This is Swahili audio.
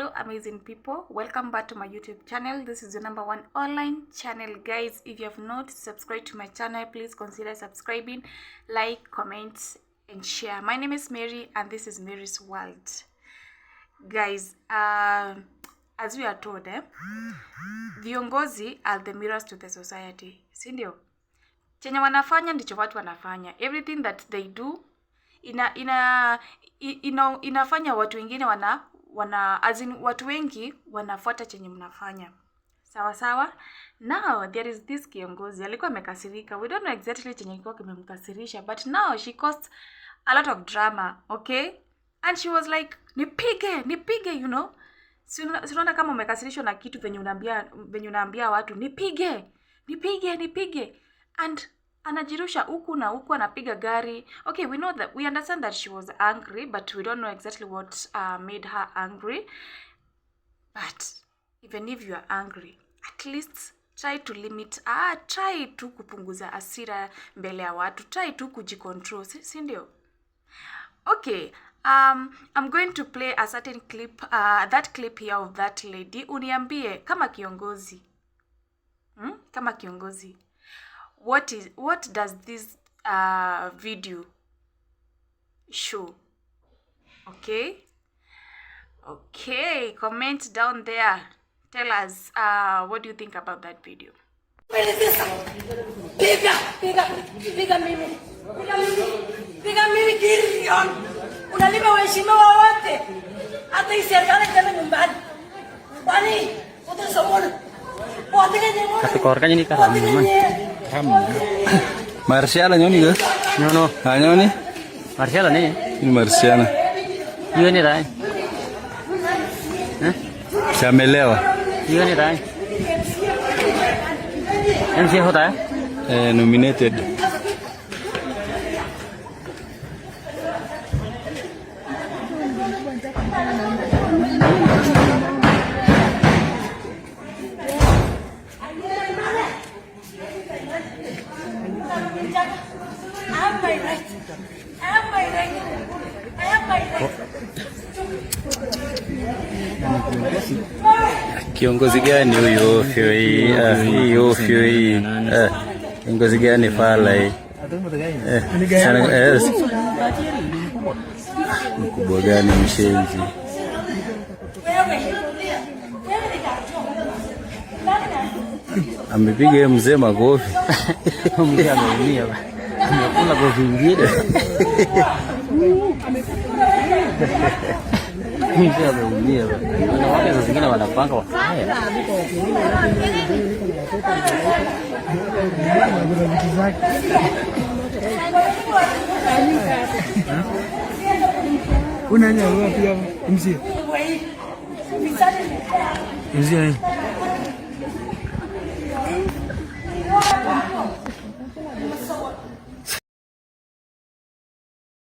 Hello amazing people, welcome back to my YouTube channel. This is your number one online channel. Guys, if you have not subscribed to my channel, please consider subscribing, like, comment and share. My name is Mary and this is Mary's World. Guys, as we are told, viongozi are the mirrors to the society, si ndio? Chenye wanafanya ndicho watu wanafanya. Everything that they do inafanya watu wengine wana as in, watu wengi wanafuata chenye mnafanya. Sawa sawa. Now there is this kiongozi alikuwa amekasirika. We don't know exactly chenye kilikuwa kimemkasirisha, but now she caused a lot of drama, okay? And she was like, nipige, nipige. Si unaona kama umekasirishwa na kitu venye unaambia watu nipige, nipige, nipige. And anajirusha huku na huku, anapiga gari. Okay, we know that, we understand that she was angry, but we don't know exactly what made her angry. But even if you are angry, at least try to limit, try tu kupunguza hasira mbele ya watu, try tu kujicontrol, si ndio? Okay, I'm going to play a certain clip, that clip here of that lady. Uniambie kama kiongozi, Kama kiongozi, what does this video show? Okay, comment down there. Tell us what do you think about that video. Piga, piga, piga mimi. Piga mimi. Piga mimi Gideon. Unalipa waheshimiwa wote. Hata hii serikali tena nyumbani. Kwani utasomona. Satu ini kan ramai. Marsiala nyoni ke? Nyono. Ha nyoni? Marsiala nih. Ini Marsiana. Iya nih rai. Chamelewa. Iya nih rai. MC होता है? Eh, nominated. I have my right. I have my right. I have my right. Kiongozi gani huyu ofyo hii? Ah, hii ofyo hii. Eh, kiongozi gani fala hii? Eh, sana, eh, mkubwa gani mshenzi? Wewe. Wewe ni kajo. Nani na? Amepiga yeye mzee makofi. Mzee ameumia. Amekula kofi ingine. Mzee ameumia. Wanawake saa zingine wanapanga haya. Unanya pia MC. MC.